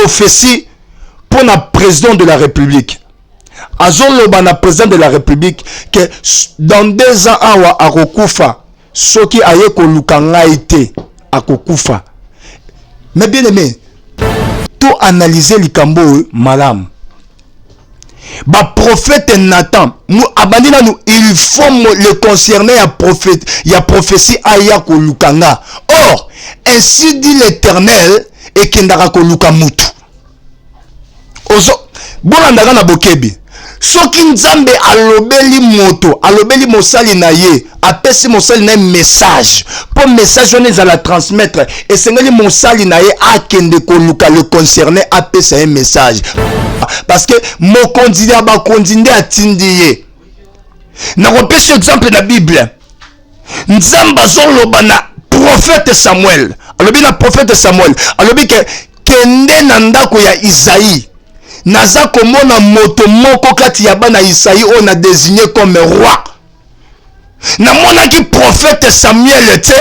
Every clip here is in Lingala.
prophétie mpo na président de la République. Azoloba na président de la République que dans 2 ans awa akokufa, soki aye koluka ngai te, akokufa. Mais bien aimé, to analyse likambo oyo malamu. Baprophète Nathan abandi nanu, il faut le concerné ya prophète, ya prophétie, aya koluka nga. Or ainsi dit l'Éternel ekendaka koluka mutu. Ozo bolandaka na bokebi. Soki Nzambe alobeli moto, alobeli mosali na ye, apesi mosali na ye message, mpo message wana ezala transmettre, esengeli mosali na ye akende koluka le concerné, apesa ye message, parce que mokonzi ya bakonzi nde atindi ye. Nakopesa exemple na Bible. Nzambe azoloba na prophète Samuel, alobi na prophète Samuel, alobi ke kende na ndako ya Isaïe, naza komona moto moko kati ya bana Isaïe oyo na désigné comme roi. Namonaki prophète Samuel te,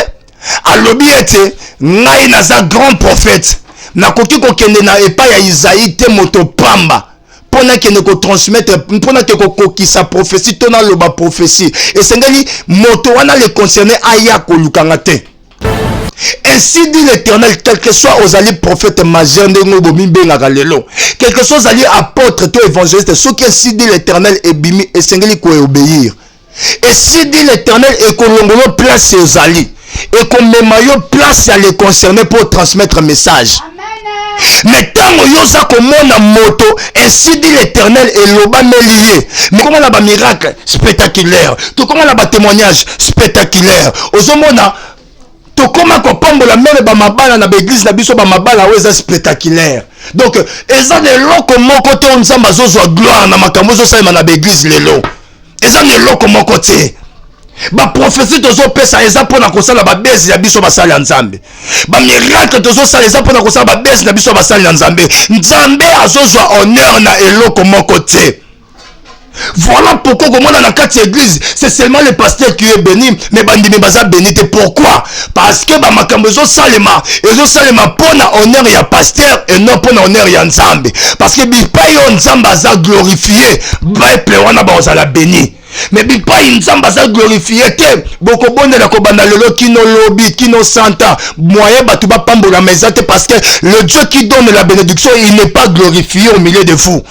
alobi ete ngai naza grand prophète, nakoki kokende na epai ya Isaïe te, moto pamba, mpo nakende kotransmettre, mpo nake kokokisa prophétie to naloba prophétie. Esengeli moto wana, le concerné, aya kolukanga te. Ainsi dit l'Éternel, quel que soit ozali prophète majeur, ndenge oyo bomibengaka lelo, quel que soit ozali apôtre to évangéliste, soki ainsi dit l'Éternel ebimi, esengeli koobéir. Ainsi dit l'Éternel ekolongolo place ezali, ekomema yo place ya le concerné mpo transmettre message. Mais ntango yo oza komona moto, ainsi dit l'Éternel elobameli ye, mais komona bamiracle spectaculaire, tokomona batémoignage spectaculaire, ozomona tokóma kopambola même bamabala na baeglise na biso, bamabala oyo eza spectaculaire. Donc eza na eloko moko te oyo Nzambe azozwa gloire na makambo ezosalema na baeglise lelo. Eza na eloko moko te. Baprophétie tozopesa eza mpona kosala babezi ya biso basali ya Nzambe. Bamiracle tozosala eza mpona kosala babezi na biso basali ya Nzambe. Nzambe azozwa honneur na eloko moko te. Voilà pourquoi komona na kati ya église, c'est seulement le pasteur qui est béni, mais bandimi baza béni te. Pourquoi? Parce que bamakambo ezosalema, ezosalema mpona honneur ya pasteur et non mpona honneur ya Nzambe. Parce que bipai oyo Nzambe aza glorifié, peuple wana bakozala béni. Mais bipai Nzambe aza glorifié te, bokobondela kobanda lelo kino lobi, kino santa, moyen bato bapambolama eza te, parce que le Dieu qui donne la bénédiction, il n'est pas glorifié au milieu de vous.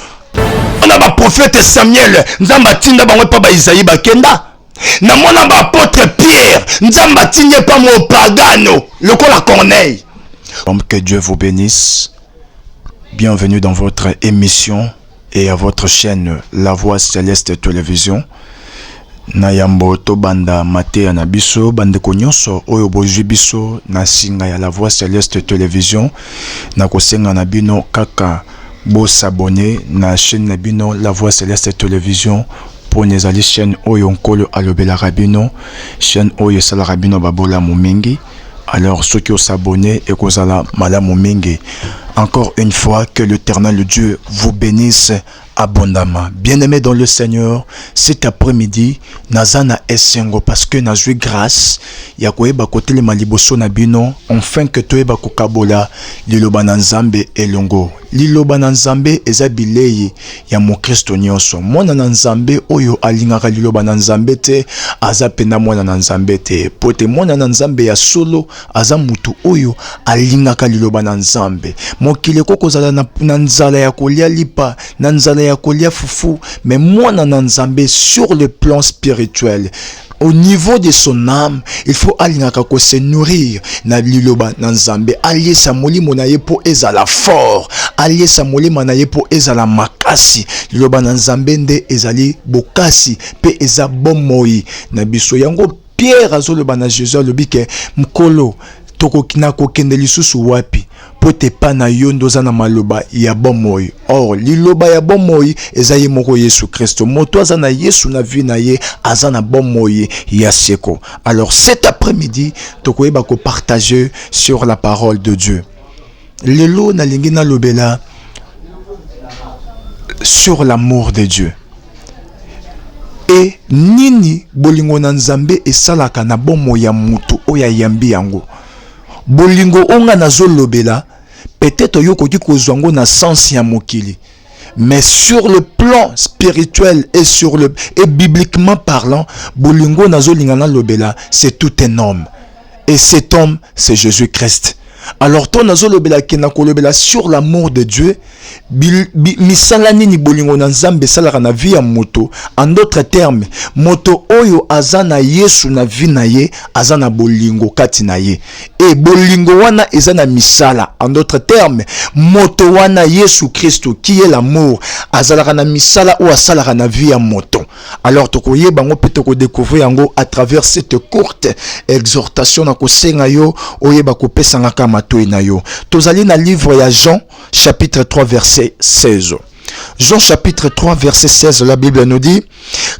Namona baprophète Samuel, Nzambe atinda bango epa baIsaïe, bakenda. Namona baapôtre Pierre, Nzambe atindi epa mopagano lokola Corneille. Que Dieu vous bénisse. Bienvenue dans votre émission et à votre chaîne La Voix Céleste Télévision. Na yambo tobanda mateya na biso, bandeko nyonso oyo bozwi biso na singa ya La Voix Céleste Télévision, na kosenga na bino kaka bos'abonner na chaîne na bino La Voix Céleste Télévision, mpona ezali chaîne oyo Nkolo alobelaka bino, chaîne oyo esalaka bino babolamu mingi. Alors soki os'abonner, ekozala malamu mingi. Encore une fois, que l'Éternel Dieu vous bénisse abondamment. Bien-aimé dans le Seigneur, cet après-midi, naza na esengo parce que nazwi grâce ya koyeba kotelema liboso na bino, enfin que toyeba kokabola liloba na Nzambe elongo. Liloba na Nzambe eza bilei ya mokristo nyonso. Mwana na Nzambe oyo alingaka liloba na Nzambe te, aza mpenza mwana na Nzambe te, po te mwana na Nzambe ya solo aza mutu oyo alingaka liloba na Nzambe. Mokili ekoki kozala na nzala ya kolia lipa, na nzala ya kolia fufu, mais mwana na Nzambe, sur le plan spirituel, au niveau de son âme, il faut alingaka kose nourrir na liloba na Nzambe, aliesa molimo na ye mpo ezala fort, aliesa molimo na ye mpo ezala makasi. Liloba na Nzambe nde ezali bokasi mpe eza bomoi na biso. Yango Pierre azoloba na Jésus, alobi ke mokolo nakokende lisusu wapi? Mpo te epa na yo nde oza na maloba ya bomoi. Or liloba ya bomoi eza ye moko Yesu Kristo. Moto aza na Yesu na vie na ye aza na bomoi ya seko. Alors cet après-midi, tokoyeba kopartager sur la parole de Dieu. Lelo nalingi nalobela sur l'amour de Dieu e nini bolingo na Nzambe esalaka na bomoi ya motu oyo ayambi yango. Bolingo oyo nga nazolobela Peut-être yo okoki kozwa yango na sens ya mokili, mais sur le plan spirituel et sur le et bibliquement parlant, bolingo nazolinga nalobela, c'est tout un homme, et cet homme, c'est Jésus-Christ. Alors to nazolobela ke na kolobela sur l'amour de Dieu, misala nini bolingo na Nzambe esalaka na vie ya moto. En d'autres termes, moto oyo aza na Yesu na vie na ye aza na bolingo kati na ye, e bolingo wana eza na misala. En d'autres termes, moto wana, Yesu Kristo qui est l'amour, azalaka na misala oyo asalaka na vie ya moto. Alors tokoyeba yango mpe tokodécouvrir yango à travers cette courte exhortation. Na kosenga yo oyeba kopesangaka matoi na yo. Tozali na livre ya Jean chapitre 3 verset 16. Jean chapitre 3 verset 16, la Bible nous dit: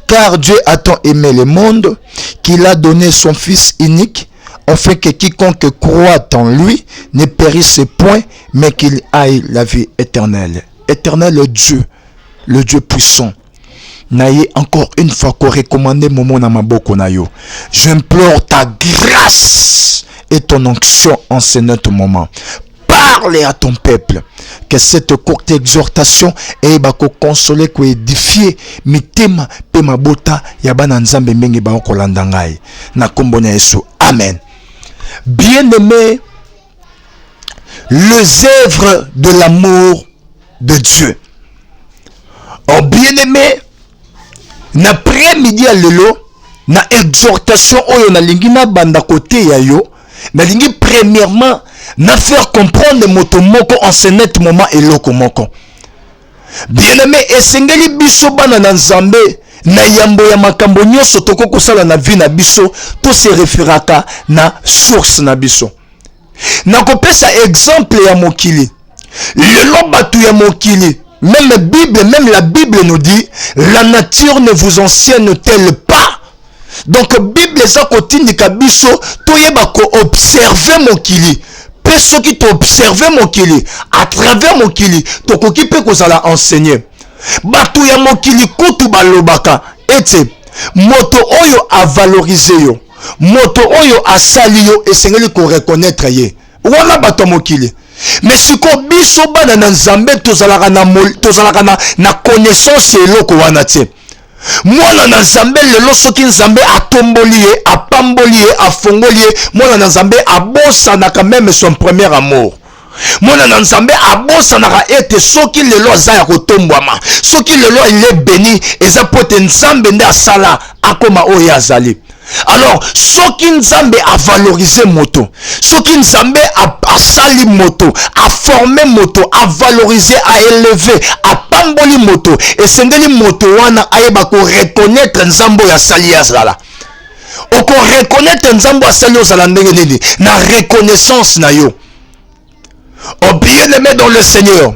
Car Dieu a tant aimé le monde qu'il a donné son Fils unique, afin que quiconque croit en lui ne périsse point, mais qu'il ait la vie éternelle. Éternel Dieu, le Dieu puissant, naye encore une fois korecommander momo na maboko na yo. J'implore ta grâce et ton onction en ce net moment. Parle à ton peuple, que cette courte exhortation eyeba koconsoler, koédifier mitema mpe mabota ya bana Nzambe ndenge bakolanda ngai, na nkombo na Yesu, amen. Bien aimé, les œuvres de l'amour de Dieu. Oh bien aimé, na après-midi ya lelo, na exhortation oyo nalingi nabanda koteya yo, nalingi premièrement na faire comprendre moto moko en ce net moment eloko moko. Bien aimé, esengeli biso bana na Nzambe, na yambo ya makambo nyonso tokoki kosala na vie na biso, tose référaka na source na biso. Nakopesa exemple ya mokili. Lelo bato ya mokili, même Bible, même la Bible nous dit: la nature ne vous enseigne-t-elle pas? Donc Bible eza kotindika biso toyeba koobserver mokili, mpe soki toobserver mokili, à travers mokili tokoki mpe kozala enseigné. Bato ya mokili kutu balobaka ete moto oyo avaloriser yo, moto oyo asali yo, esengeli koreconnaître ye. Wana bato ya mokili. Mais sikoyo biso bana na Nzambe tozalaka na, tozalaka na connaissance ya eloko wana te. Mwana na Nzambe lelo, soki Nzambe atomboli ye, apamboli ye, afongoli ye, mwana na Nzambe abosanaka même son premier amour. Mwana na Nzambe abosanaka ete soki lelo aza ya kotombwama, soki lelo il est béni, eza po ete Nzambe nde asala akoma oyo azali. Alors soki Nzambe avaloriser moto, soki Nzambe asali moto, aformer moto, avaloriser, aélever, apamboli moto, esengeli moto wana ayeba koreconnaître Nzambe oyo asali ye azala. Okoreconnaître Nzambe oyo asali ozala ndenge nini? Na reconnaissance na yo. Oh bien-aimé dans le Seigneur,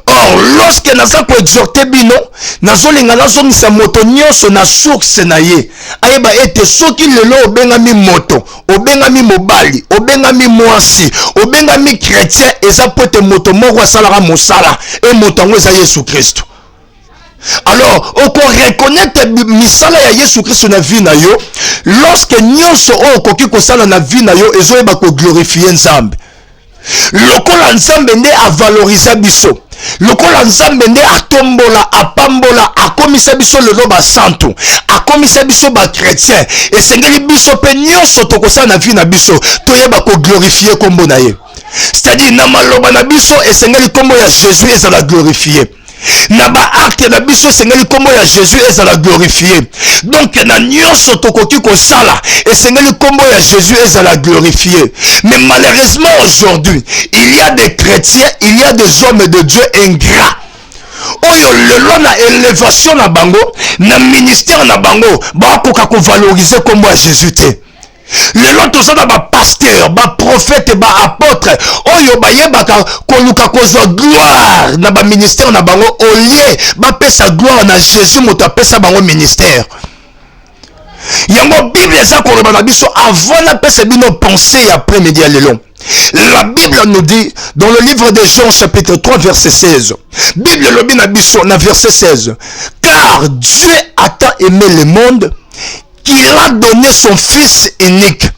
or lorsque naza koexhorter bino, nazolinga nazongisa moto nyonso na source na ye, ayeba ete soki lelo obengami moto, obengami mobali, obengami mwasi, obengami chrétien, eza po ete moto moko asalaka mosala, e moto yango eza Yesu Kristo. Alors okoreconnaître misala ya Yesu Kristo na vie na yo lorsque nyonso oyo okoki kosala na vie na yo ezoyeba koglorifier Nzambe. Lokola Nzambe nde avaloriza biso, lokola Nzambe nde atombola, apambola, akomisa biso lelo basantu, akomisa biso bachrétien, esengeli biso mpe nyonso tokosala na vie na biso toyeba koglorifier nkombo na ye. C'est-à-dire, na maloba na biso esengeli nkombo ya Jésus ezala glorifié, na baacte na biso esengeli nkombo ya Jésus ezala glorifié. Donc na nyonso tokoki kosala, esengeli nkombo ya Jésus ezala glorifié. Mais malheureusement, aujourd'hui, il y a des chrétiens, il y a des hommes de Dieu ingrats oyo lelo na élévation na bango, na ministère na bango, bakoka kovaloriser nkombo ya Jésus te. Lelo toza na bapasteur, baprophète, baapôtre oyo bayebaka koluka kozwa gloire na baministère na bango au lieu bapesa gloire na Jésus, moto apesa bango ministère. Yango Bible eza koloba na biso. Avant napesa bino pensée ya après-midi ya lelo, la Bible nous dit dans le livre de Jean chapitre 3 verset 16, Bible elobi na biso na verset 16: Car Dieu a tant aimé le monde qu'il a donné son Fils unique.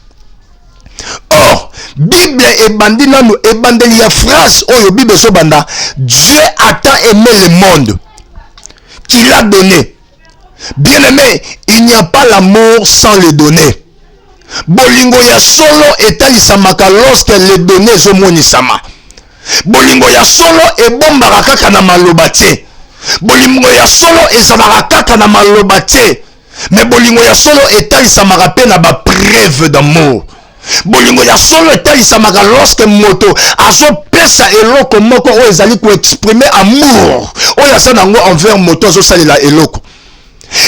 Or, Bible ebandi nanu ebandeli ya phrase oyo Bible ezobanda Dieu a tant aimé le monde qu'il a donné. Bien-aimé, il n'y a pas l'amour sans le donner. Bolingo ya solo etalisamaka lorsque le donner ezomonisama. Bolingo ya solo ebombaka kaka na maloba te. Bolingo ya solo ezalaka kaka na maloba te. Mais bolingo ya solo etalisamaka mpe na ba preuve d'amour. Bolingo ya solo etalisamaka lorsque moto azopesa eloko moko oyo ezali koexprime amour oyo aza na yango envers moto azosalela eloko.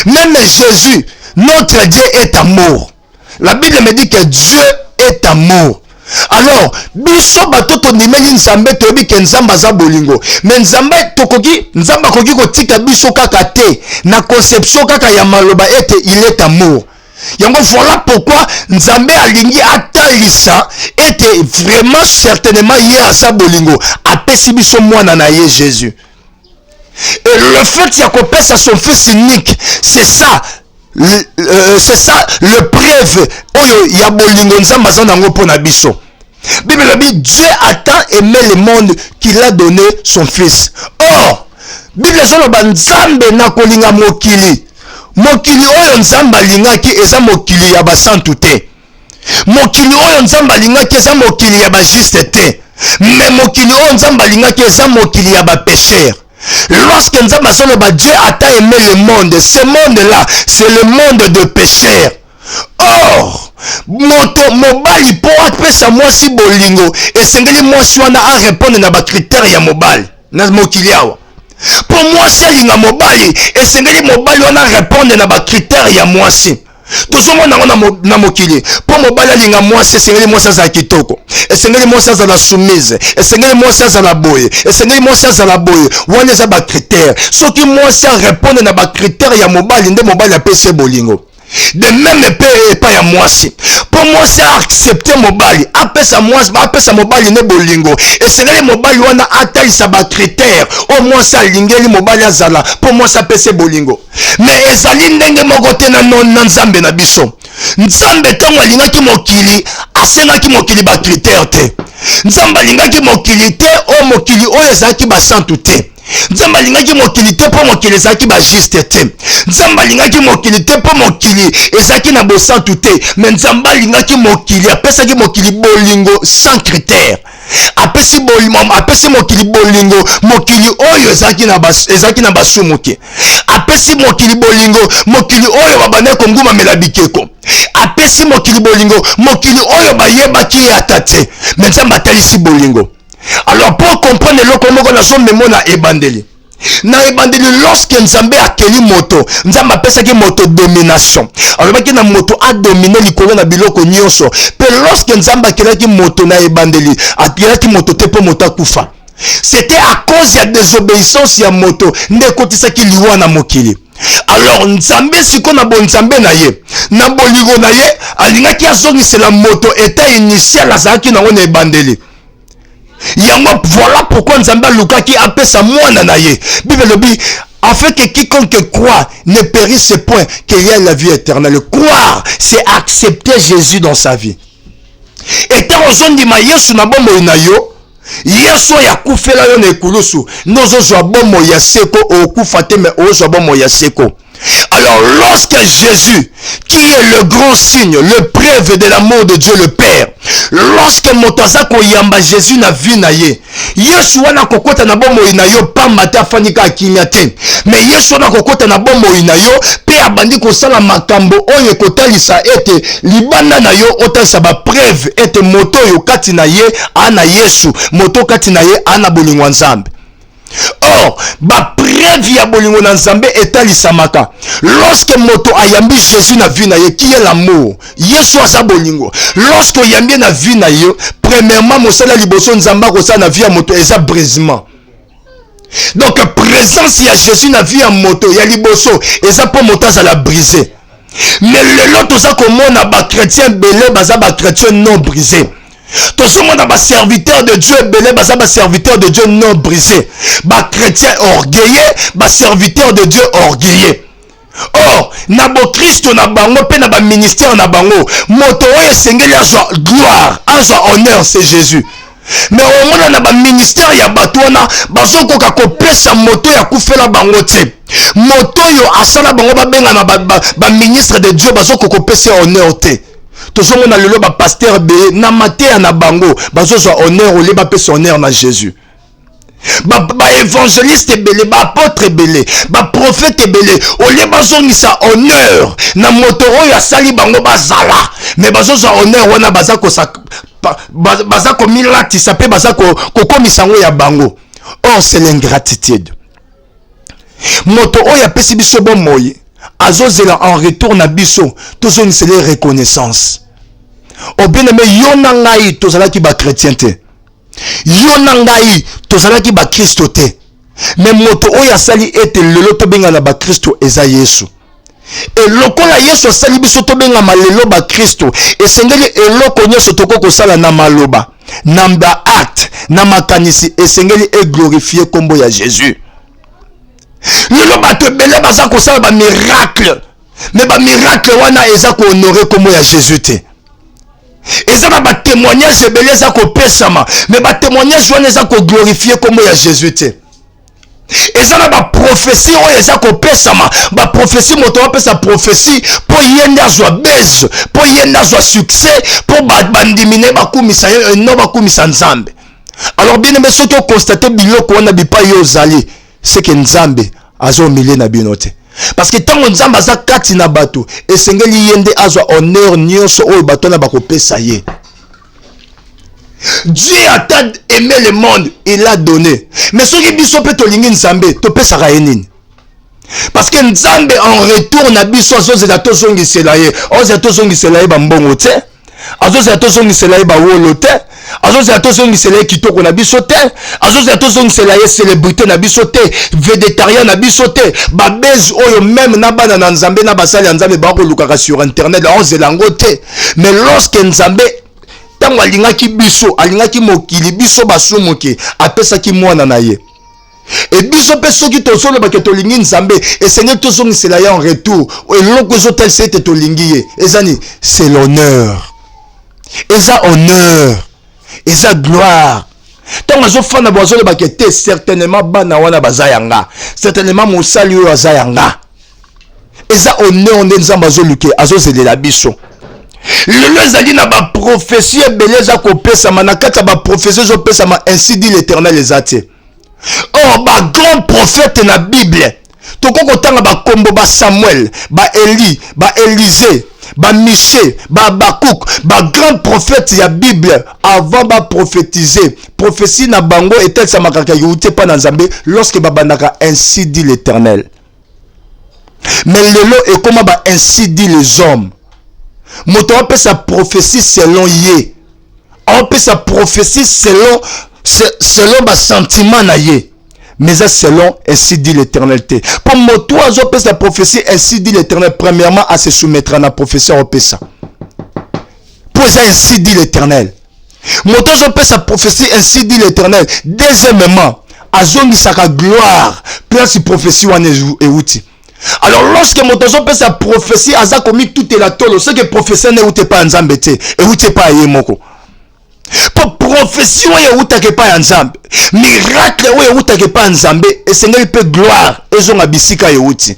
Même Jésus, notre Dieu est amour. La Bible me dit que Dieu est amour. Alors, biso bato tondimeli Nzambe, toyebi ke Nzambe aza bolingo. Mais Nzambe tokoki, Nzambe akoki kotika biso kaka te na conception kaka ya maloba ete il est amour. Yango voilà pourquoi Nzambe alingi atalisa ete vraiment certainement ye aza bolingo, apesi biso mwana na ye Jésus. Et le fait ya kopesa son fils unique, c'est ça c'est ça le preuve oyo ya bolingo Nzambe aza nango mpo na biso. Bible elobi Dieu a tant aimé le monde qu'il a donné son fils. Or Bible ezoloba Nzambe na kolinga mokili, mokili oyo Nzambe alingaki eza mokili ya basantu te, mokili oyo Nzambe alingaki eza mokili ya bajuste te, mais mokili oyo Nzambe alingaki eza mokili ya bapêcheur. Lorsque Nzambe azoloba Dieu a tant aimé le monde, ce monde-là, c'est le monde de pécheurs. Or, moto mobali mpo apesa mwasi bolingo, esengeli mwasi wana a répondre na ba critères ya mobali na mokili awa. Mpo mwasi alinga mobali, esengeli mobali wana répondre na ba critères ya mwasi. Tozomona yango na mokili. Mpo mobali alinga mwasi, esengeli mwasi azala kitoko, esengeli mwasi azala soumise, esengeli mwasi azala boye, esengeli mwasi azala boye. Wana eza ba critères. Soki mwasi a répondre na ba critères ya mobali, nde mobali apesi ye bolingo. De même mpe epai ya mwasi, mpo mwasi a accepte mobali, apesa mwasi, apesa mobali nde bolingo, esengeli mobali wana atalisa ba critères oyo mwasi alingeli mobali azala mpo mwasi apesi bolingo. Mais ezali ndenge moko te na na Nzambe na biso. Nzambe ntango alingaki mokili, asengaki mokili ba critères te. Nzambe alingaki mokili te oyo mokili oyo ezalaki basantu te. Nzambe alingaki mokili te mpo mokili ezalaki bajuste te. Nzambe alingaki mokili te mpo mokili ezalaki na bosantu te. Mais Nzambe alingaki mokili, apesaki mokili bolingo sans critère. Apesi bolingo, apesi mokili bolingo, mokili oyo ezalaki na basumuki. Apesi mokili bolingo, mokili oyo babandaki kongumamela bikeko. Apesi mokili bolingo, mokili oyo bayebaki ye ata te. Mais Nzambe atalisi bolingo. Alors pour comprendre eloko moko nazomemo na ebandeli. Na ebandeli, lorsque Nzambe akeli moto, Nzambe apesaki moto domination. Alobaki na moto adomine likolo na biloko nyonso. Pe lorsque Nzambe akelaki moto na ebandeli, akelaki moto te po moto akufa. C'était à cause ya désobéissance ya moto nde ekotisaki liwa na mokili. Alors Nzambe siko na bonzambe na ye, na bolingo na ye, alingaki azongisela moto état initial azalaki nango na ebandeli. Yango voilà pourquoi Nzambe alukaki apesa mwana na ye. Bible elobi afin que quiconque croit ne périsse point, qu'il y ait la vie éternelle. Croire, c'est accepter Jésus dans sa vie. Et tant ozondima Yesu na bomoi na yo, Yesu oyo akufela yo na ekulusu, nde ozozwa bomoi ya seko, okufa te mais ozwa bomoi ya seko. Alors lorsque Jésus, qui est le grand signe, le preuve de l'amour de Dieu le Père, lorsque moto aza koyamba Jésus na vie na ye, Yesu wana kokota na bomoi na yo pamba te, afandi kaka kimia te, mais Yesu wana kokota na bomoi na yo pe abandi kosala makambo oyo ekotalisa ete libanda na yo otalisa ba preuve ete moto oyo kati na ye ana Yesu, moto kati na ye ana bolingo ya Nzambe. Or, ba preuve ya bolingo na Nzambe etalisamaka lorsque moto ayambi Jésus na vie na ye, qui est l'amour. Yesu aza bolingo. Lorsque oyambi na vie na ye, premièrement mosala liboso Nzambe akosala na vie ya moto eza brisement. Donc présence ya Jésus na vie ya moto ya liboso eza po moto azala brisé. Mais lelo toza komona ba chrétien ebele baza ba chrétien non brisé. Tozomona ba serviteur de Dieu ebele baza ba serviteur de Dieu non brisé, ba chrétien orgueilleux, ba serviteur de Dieu orgueilleux. Or Na bokristo na bango mpe na baministère na bango, moto oyo esengeli azwa gloire, azwa honneur, c'est Jésus. Mais omona na baministère ya bato wana, bazokoka kopesa moto oyo akufela bango te, moto oyo asala bango babengana baministre de Dieu, bazokoka kopesa honneur te. Tozomona lelo bapasteur ebele, na mateya na bango, bazozwa honneur au lieu bapesa honneur na Jésus. Baévangéliste ebele, baapôtre ebele, baprophète ebele, au lieu bazongisa honneur na moto oyo asali bango bazala, mais bazozwa honneur wana, baza kosa baza komilatisa mpe baza kokomisa yango ya bango. Or c'est l'ingratitude. Moto oyo apesi biso bomoi azozela en retour na biso tozongisela reconnaissance. Oh bien-aimé, yo na ngai tozalaki bachrétien te, yo na ngai tozalaki bakristo te, mais moto oyo asali ete lelo tobengana bakristo eza Yesu. E lokola Yesu asali biso tobengama lelo bakristo, esengeli eloko nyonso tokoki kosala na maloba, na baacte, na makanisi, esengeli eglorifie nkombo ya Jésus. Lelo bato ebele baza kosala bamiracle, mais bamiracle wana eza kohonore nkombo ya Jésus te. Eza na batémoignage ebele eza kopesama, mais batémoignage wana eza koglorifie nkombo ya Jésus te. Eza na baprophétie oyo eza kopesama, baprophétie, moto apesa prophétie mpo ye nde azwa buzz, mpo ye nde azwa succès, mpo bandimi na ye bakumisa ye, no bakumisa Nzambe. Alors bien aimé, soki okonstate biloko wana bipai yo ozali, c'est que Nzambe aza au milieu na bino te, parce que ntango Nzambe aza kati na bato, esengeli ye nde azwa honneur nyonso oyo bato wana bakopesa ye. Dieu a tant aimé le monde, il a donné. Mais soki biso mpe tolingi Nzambe, topesaka ye nini? Parce que Nzambe en retour na biso azozela tozongisela ye, ozela tozongisela ye bambongo te, azozela tozongisela ye bawolo te, azozela tozongisela ye kitoko na biso te, azozela tozongisela ye célébrité na biso te, vedettariat na biso te, babuzz oyo même na bana na Nzambe, na basali ya Nzambe bakolukaka sur internet, aozela yango te. Mais lorsque Nzambe, ntango alingaki biso, alingaki mokili, biso basumuki, apesaki mwana na ye, e biso mpe soki tozolobaka tolingi Nzambe, esengeli tozongisela ye en retour. Eloko ezotalisa ete tolingi ye eza nini? C'est l'honneur, eza honneur, eza gloire. Ntango azofanda bo, azolobaka te, certainement bana wana baza yanga, certainement mosali oyo aza yanga. Eza honneur nde Nzambe azoluke, azozelela biso. Lelo ezali na baprophétie ebele eza kopesama. Na kati ya baprophétie ezopesama, ainsi dit l'Éternel eza te. Or bagrand prophète na Bible, tokoki kotanga bakombo: baSamuel, baEli, baElisée, baMichée, baHabakuk. Bagrand prophète ya Bible, avant baprophétise, prophétie na bango etalisamaka kaka euti epa na Nzambe lorsque babandaka "ainsi dit l'Éternel". Mais lelo ekóma ba "ainsi dit les hommes". Moto apesa prophétie selon ye, aopesa prophétie selon basentiment na ye, mais eza selon "ainsi dit l'Éternel" te. Mpo moto azopesa prophétie "ainsi dit l'Éternel", premièrement ase soumettre na prophétie aopesa, mpo eza "ainsi dit l'Éternel". Moto azopesa prophétie "ainsi dit l'Éternel", deuxièmement azongisaka gloire place prophétie wana euti. Alors lorsque moto azopesa prophétie aza komitutela tolo, c'est que prophétie wana euti epai ya Nzambe te, euti epai ya ye moko. Mpo prophétie oyo eutaka epai ya Nzambe, miracle oyo eutaka epai ya Nzambe, esengeli mpe gloire ezonga bisika euti.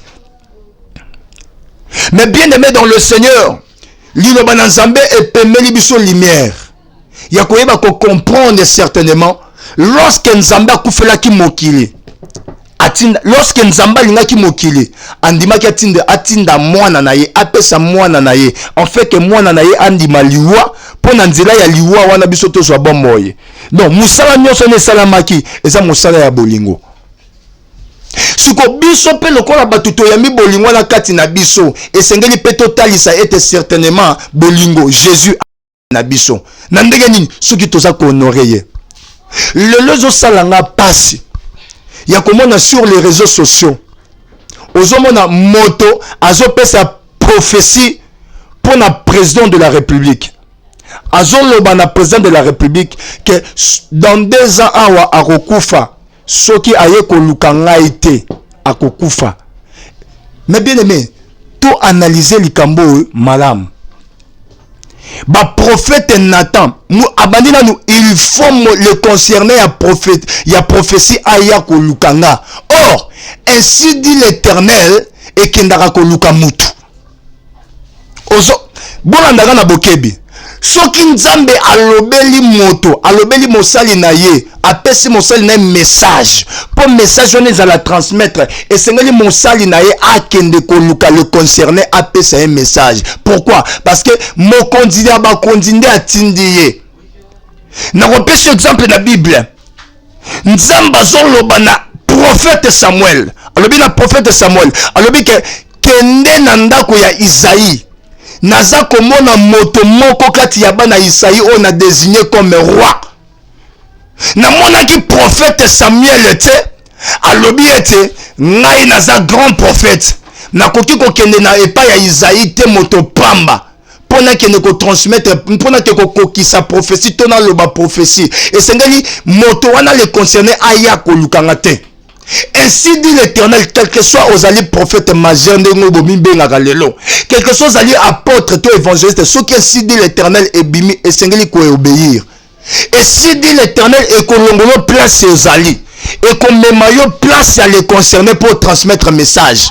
Mais bien aimé dans le Seigneur, liloba na Nzambe epemeli biso lumière ya koyeba kocomprendre. Certainement lorsque Nzambe akufelaki mokili, atinda, lorsque Nzambe alingaki mokili, andimaki atinda mwana na ye, apesa mwana na ye, en fait que mwana na ye andima liwa, mpo na nzela ya liwa wana biso tozwa bomoi. Donc mosala nyonso wana esalamaki eza mosala ya bolingo. Siko biso mpe lokola bato toyambi bolingo wana kati na biso, esengeli mpe totalisa ete certainement bolingo Jésus na biso na ndenge nini soki toza kohonore ye. Lelo ezosala nga mpasi ya komona sur les réseaux sociaux, ozomona moto azopesa prophétie mpo na président de la République, azoloba na président de la République que dans 2 ans awa akokufa, soki aye koluka ngai te akokufa. Mais bien aimé, To analyser likambo oyo malamu. Baprofete Nathan abandi nanu, il faut le concerné ya prophète ya prophétie aya koluka nga. Or ainsi dit l'Éternel ekendaka koluka mutu. Ozo bolandaka na bokebi. Soki Nzambe alobeli moto, alobeli mosali na ye, apesi mosali na ye message, mpo message wana ezala transmettre, esengeli mosali na ye akende koluka le concerné, apesa ye message. Pourquoi? Parce que mokonzi ya bakonzi nde atindi ye. Nakopesa exemple na Bible. Nzambe azoloba na prophète Samuel, alobi na prophète Samuel, alobi ke kende na ndako ya Isaïe, naza komona moto moko kati ya bana Isaïe oyo na désigné comme roi. Namonaki prophète Samuel te, alobi ete ngai naza grand prophète, nakoki kokende na epai ya Isaïe te moto pamba mpo nakende kotransmettre, mpo nake kokokisa prophétie to naloba prophétie. Esengeli moto wana le concerné aya kolukanga te. Ainsi dit l'Éternel, quel que soit ozali prophète majeur ndenge bomibengaka lelo, quel que soit ozali apôtre to évangéliste, soki ainsi dit l'Éternel ebimi, esengeli koobéir. Ainsi dit l'Éternel ekolongolo place ozali, ekomema yo place ya le concerné pour transmettre message.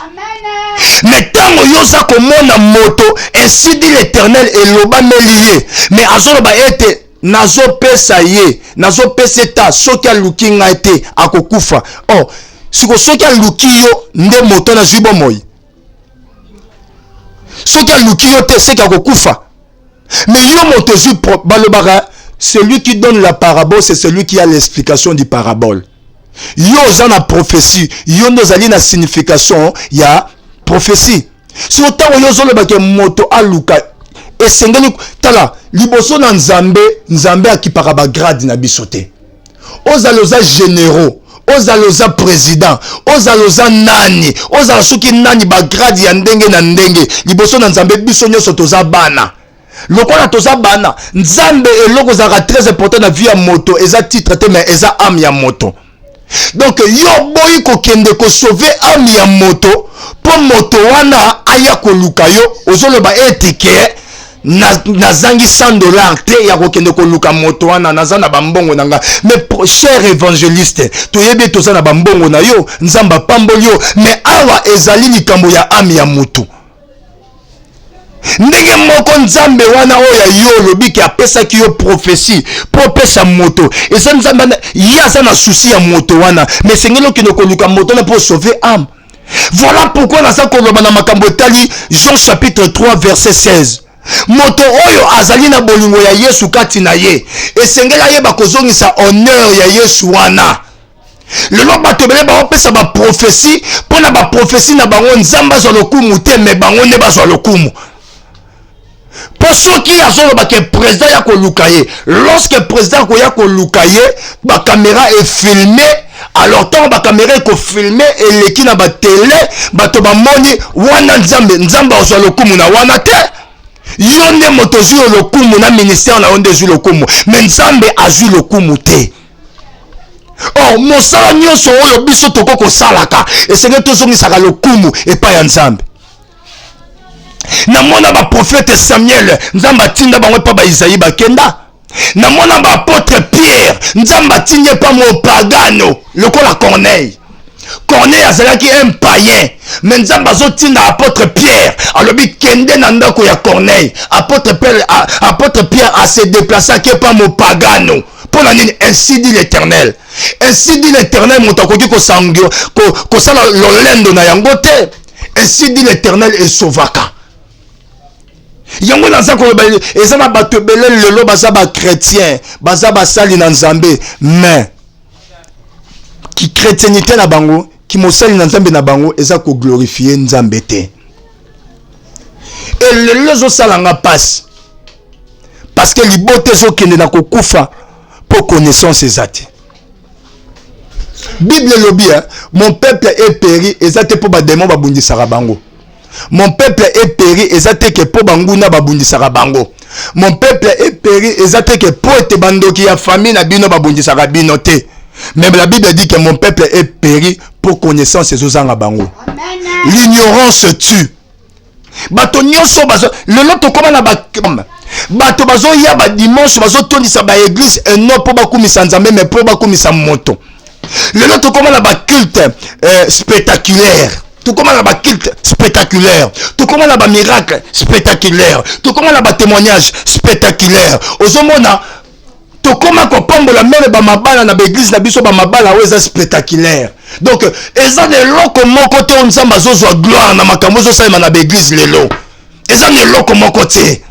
Mais ntango yo oza komona moto, ainsi dit l'Éternel elobameli ye, mais azoloba ete nazopesa ye, nazopesa eta, soki aluki ngai te akokufa. Oh, siko soki aluki yo nde moto nazwi bomoi, soki aluki yo te seki akokufa. Mais yo moto ozwi, balobaka celui qui donne la parabole, c'est celui qui a l'explication du parabole. Yo oza na prophétie, yo nde ozali na signification ya prophétie. Soki ntango yo ozolobake moto aluka, esengeli tala liboso na Nzambe. Nzambe akipaka bagrade na biso te. Ozala oza généraux, ozala oza président, ozala oza nani, ozala soki nani, bagrade ya ndenge na ndenge, liboso na Nzambe biso nyonso toza bana. Lokola toza bana Nzambe, eloko ezalaka très important na vie ya moto eza titre te, mais eza âme ya moto. Donc yo boyi kokende kosauver âme ya moto mpo moto wana aya koluka yo, ozoloba ete ke nazangi 100 $ te ya kokende koluka moto wana, naza na bambongo na nga. Mais cher évangéliste, toyebi toza na bambongo na yo, Nzambe apamboli yo, mais awa ezali likambo ya âme ya motu. Ndenge moko Nzambe wana oyo ya yo olobi ke apesaki yo prophétie mpo opesa moto, eza Nzambe, ye aza na souci ya moto wana, mais esengeli okende koluka moto wana mpo sauver âme. Voilà pourquoi naza koloba na makambo etali Jean chapitre 3 verset 16. Moto oyo azali na bolingo ya Yesu kati na ye, esengeli ayeba kozongisa honneur ya Yesu wana. Lelo bato ebele baopesa baprophétie mpo na baprophétie na bango Nzambe azwa lokumu te, mais bango nde bazwa lokumu. Mpo soki azoloba ke président ya koluka ye, lorsque président akoya koluka ye, bacaméra efilme. Alors ntango bacaméra ekofilme, eleki na batele, bato bamoni wana, Nzambe azwa lokumu na wana te. Yo nde moto ozwi yo lokumu na ministère na yo nde ezwi lokumu, mais Nzambe azwi lokumu te. Or mosala nyonso oyo biso tokoki kosalaka, esengeli tozongisaka lokumu epai ya Nzambe. Namona baprofete Samuel, Nzambe atinda bango epa baIsaïe, bakenda. Namona baapôtre Pierre, Nzambe atindi epa mopagano lokola Corneille. Corneille azalaki un païen, mais Nzambe azotinda apôtre Pierre, alobi kende na ndako ya Corneille. Apôtre Pierre ase déplaçaki epa mopagano. Mpo na nini? Ainsi dit l'Éternel. Ainsi dit l'Éternel, moto akoki kosala lolendo na yango te. Ainsi dit l'Éternel esovaka yango. Naza koloba, eza na bato ebele lelo baza bachrétien, baza basali na Nzambe, mais kichrétienité na bango, kimosali na Nzambe na bango eza koglorifie Nzambe te. Elelo ezosalanga mpasi parce que libota ezokende na kokufa mpo connaissance eza te. Bible elobi: "Mon peuple est péri", eza te mpo badémon babundisaka bango. "Mon peuple est péri" eza te ke mpo banguna babundisaka bango. "Mon peuple est péri" eza te ke mpo ete bandoki ya famille na bino babundisaka bino te. Mais la Bible dit que mon peuple est péri pour connaissance ezozanga bango. L'ignorance tue. Bato nyonso bazo lelo tokoma na ba bato bazoya ba dimanche, bazotondisa ba église et non mpo bakumisa Nzambe, mais mpo bakumisa moto. Lelo tokoma na ba culte spectaculaire, tokoma na ba culte spectaculaire, tokoma na ba miracle spectaculaire, tokoma na ba témoignage spectaculaire. Ozomona tokoma kopambola même bamabala na baeglise na biso, bamabala oyo eza spectaculaire. Donc eza na eloko moko te oyo Nzambe azozwa gloire na makambo ezosalema na baeglise lelo. Eza na eloko moko te.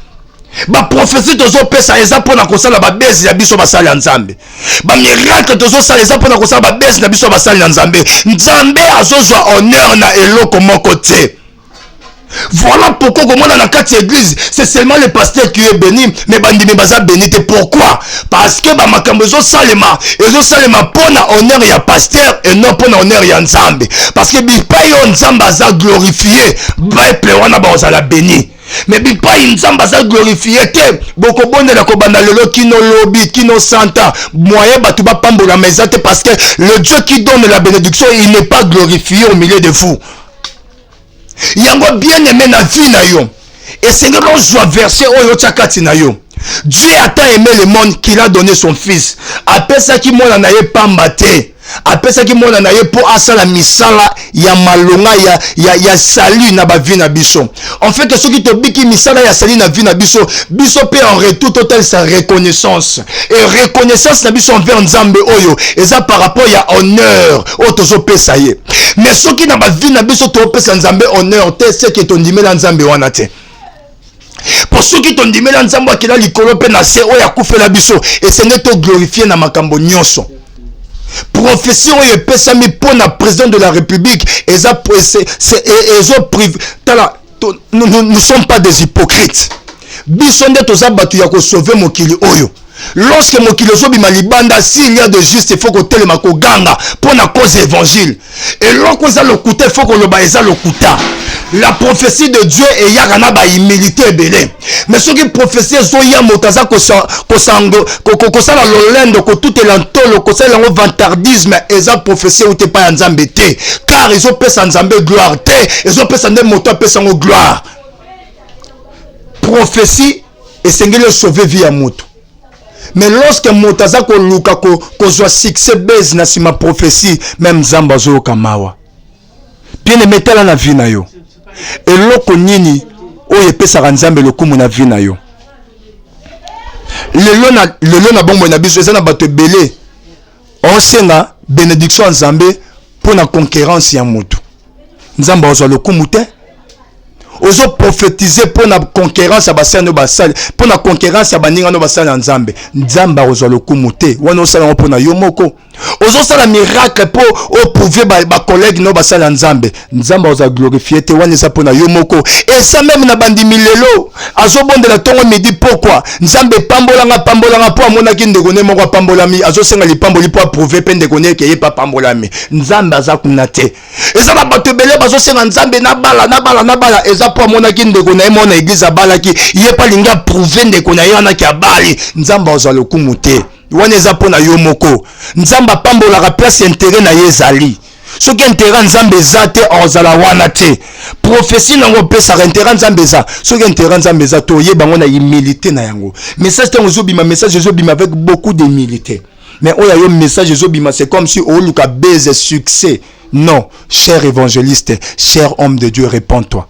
Baprophétie tozopesa eza mpona kosala babezi ya biso basali ya Nzambe. Bamiracle tozosala eza mpona kosala babezi na biso basali ya Nzambe. Nzambe azozwa honneur na eloko moko te. Voilà pourquoi komona na kati ya église, c'est seulement le pasteur qui est béni, mais bandimi baza béni te. Pourquoi? Parce que bamakambo ezosalema, ezosalema mpona honneur ya pasteur et non mpona honneur ya Nzambe. Parce que bipai oyo Nzambe aza glorifié, peuple wana bakozala béni. Mais bipai Nzambe aza glorifié te, bokobondela kobanda lelo kino lobi kino santa, moyen bato bapambolama eza te, parce que le Dieu qui donne la bénédiction, il n'est pas glorifié au milieu de vous. Yango, bien aimé, na vie na yo esengeli ozwa verset oyo otya kati na yo: Dieu a tant aimé le monde qu'il a donné son fils. Apesaki mwana na ye pamba te, apesaki mwana na ye mpo asala misala ya malonga ya salut na bavie na biso. En fait, soki tobiki misala ya salut na vie na biso, biso mpe en retour totalisa reconnaissance. Et reconnaissance na biso envers Nzambe oyo eza par rapport ya honneur oyo tozopesa ye. Mais soki na bavie na biso topesa Nzambe honneur te, seke tondimela Nzambe wana te. Mpo soki tondimela Nzambe akela likolo mpe na se, oyo akufela biso, esengeli toglorifie na makambo nyonso. Prophétie oyo epesami mpo na président de la République eza ezoprive. Tala, nous, nous, nous sommes pas des hypocrites. Biso nde toza bato ya kosauve mokili oyo. Lorsque mokili ozobima libanda, s'il y a de juste, il faut kotelema, koganga mpo na cause évangile. Eloko eza lokuta, il faut koloba eza lokuta. La prophétie de Dieu eyaka na bahumilité ebele. Mais soki prophétie ezoya, moto aza kosala lolendo, kotutela ntolo, kosala yango vantardisme, eza prophétie euti epai ya Nzambe te, car ezopesa Nzambe gloire te, ezopesa nde moto apesa yango gloire. Prophétie esengeli esauve vie ya moto. Mais lorsque moto aza koluka kozwa succès base na nsima prophétie, même Nzambe azoyoka mawa. Bien aimé, tala na vie na yo, eloko nini oyo epesaka Nzambe lokumu na vie na yo lelo? Na lelo na bomoi na biso, eza na bato ebele osenga bénédiction ya Nzambe mpo na concurrence ya moto. Nzambe azwa lokumu te. Ozoprophétise mpo na concurrence ya basali no basali, mpo na concurrence ya baninga no basali ya Nzambe, Nzambe akozwa lokumu te. Wana osala yango mpo na yo moko. Ozosala miracle mpo oprouve bacollègue no basali ya Nzambe, Nzambe akozwa glorifie te. Wana eza mpo na yo moko. Eza même na bandimi lelo, azobondela ntongo, midi, pokwa: "Nzambe, pambolanga, pambolanga", mpo amonaki ndeko ne moko apambolami. Azosenga lipamboli mpo aprouve mpe ndeko ne eke ye mpe apambolami. Nzambe aza kuna te. Eza na bato ebele bazosenga Nzambe: "Nabala, nabala, nabala." Eza mpo amonaki ndeko na ye moko na église abalaki, ye mpe alingi aprouve ndeko na ye wanaki abali. Nzambe azwa lokumu te. Wana eza mpo na yo moko. Nzambe apambolaka place intérêt na ye ezali. Soki intérêt Nzambe eza te, ozala wana te. Prophétie nango opesaka, intérêt Nzambe eza? Soki intérêt Nzambe eza te, oyeba yango na humilité na yango. Message ntango ezobima, message ezobima avec beaucoup d'humilité. Mais oyo ayo message ezobima, c'est comme si oluka base, succès. Non, cher évangéliste, cher homme de Dieu, réponds-toi,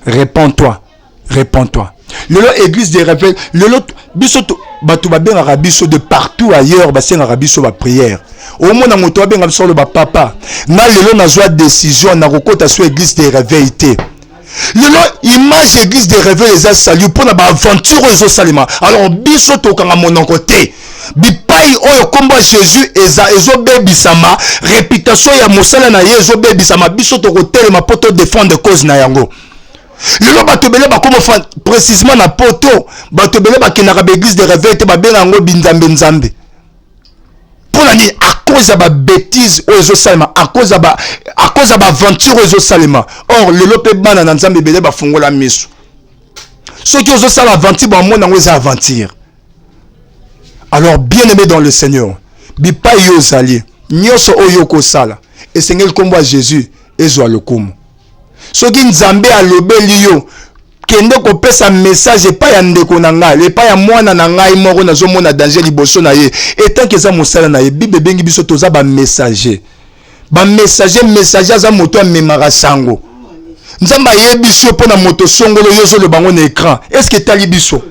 réponds-toi, réponds-toi. Lelo église de réveil, lelo biso bato babengaka biso de partout ailleurs, basengaka biso baprière. Omona moto abenga biso, aloba: "Papa, nga lelo nazwa décision, nakokota so église de réveil te." Lelo image église de réveil eza sali mpona baaventure oyo ezosalema. Alors biso tokanga monoko te. Bipai oyo nkombo ya Jésus eza ezobebisama, réputation ya mosala na ye ezobebisama, biso tokotelema mpo todefendre cause na yango. Lelo bato ebele bakoma, précisement na Poto, bato ebele bakendaka baeglise de réveil te, babenga yango binzambe nzambe. Mpo na nini? À cause ya babêtise oyo ezosalema, à cause ya baaventure oyo ezosalema. Or lelo mpe bana na Nzambe ebele bafungola miso. Soki ozosala aventure, bamona yango eza aventure. Alors, bien aimé dans le Seigneur, bipai yo ozali, nyonso oyo okosala, esengeli nkombo ya Jésus ezwa lokumu. Soki Nzambe alobeli yo, kende kopesa message epai ya ndeko na ngai, epai ya mwana na ngai moko nazomona danger liboso na ye. Etant que eza mosala na ye, Bible ebengi biso toza ba messager. Ba messager, messager aza moto amemaka sango. Nzambe ayebisi yo mpo na moto songolo, yo ozoloba yango na écran. Est-ce que etali biso?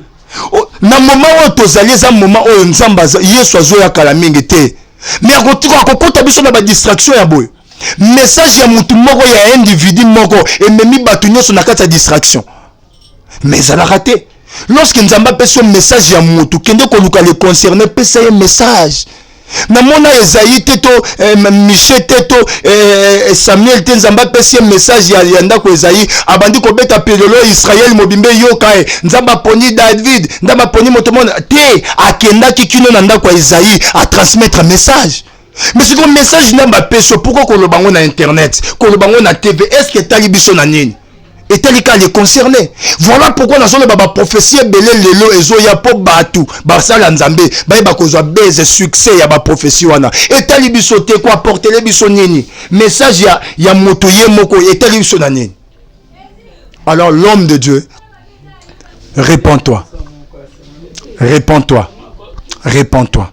Na moment oyo tozali, eza moment oyo Nzambe Yesu azoya kala mingi te. Mais akokota biso na ba distraction ya boye. Message ya mutu moko, ya individu moko, ememi bato nyonso na kati ya distraction. Mais ezalaka te. Lorsque Nzambe apesi yo message ya mutu, kende koluka le concerné, pesa ye message. Namona Esaïe te to Michée te to Samuel te. Nzambe apesi ye message ya ndako Esaïe, abandi kobeta pelolo, Israël mobimbe yoka ye. Nzambe aponi David, Nzambe aponi moto mona te, akendaki kino na ndako ya Esaïe atransmettre message. Mais sikoyo message Nzambe apesi yo, pourquoi koloba yango na internet, koloba yango na TV? Est ce que etali biso na nini? Etali kaka les concernés. Voilà pourquoi nazoloba, baprophétie ebele lelo ezoya mpo bato basala Nzambe bayeba kozwa base succès ya baprophétie wana. Etali biso te. Koapporter biso nini message ya moto ye moko? Etali biso na nini? Alors, l'homme de Dieu, répands-toi, répands-toi, répands-toi.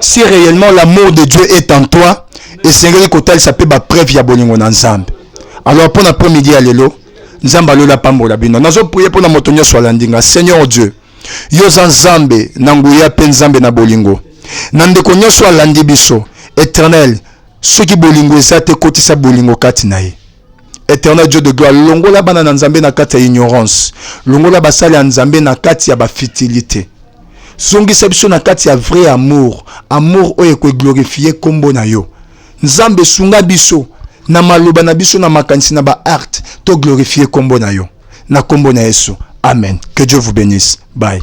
Si réellement l'amour de Dieu est en toi, esengeli kotalisa mpe bapreuve ya bolingo na Nzambe. Alors, mpo na après-midi ya lelo, Nzambe alola pambola bino. Nazoprier mpo na moto nyonso alandi nga. Seigneur Dieu, yo oza Nzambe na nguya mpe Nzambe na bolingo. Na ndeko nyonso alandi biso, Éternel, soki bolingo eza te, kotisa bolingo kati na ye. Éternel Dieu de gloire, longola bana na Nzambe na kati ya ignorance, longola basali ya Nzambe na kati ya bafutilité, zongisa biso na kati ya vrai amour, amour oyo ekoglorifier nkombo na yo. Nzambe, sunga biso na maloba na biso, na makanisi, na baacte, toglorifier nkombo na yo. Na nkombo na Yesu, amen. Que Dieu vous bénisse. Bye.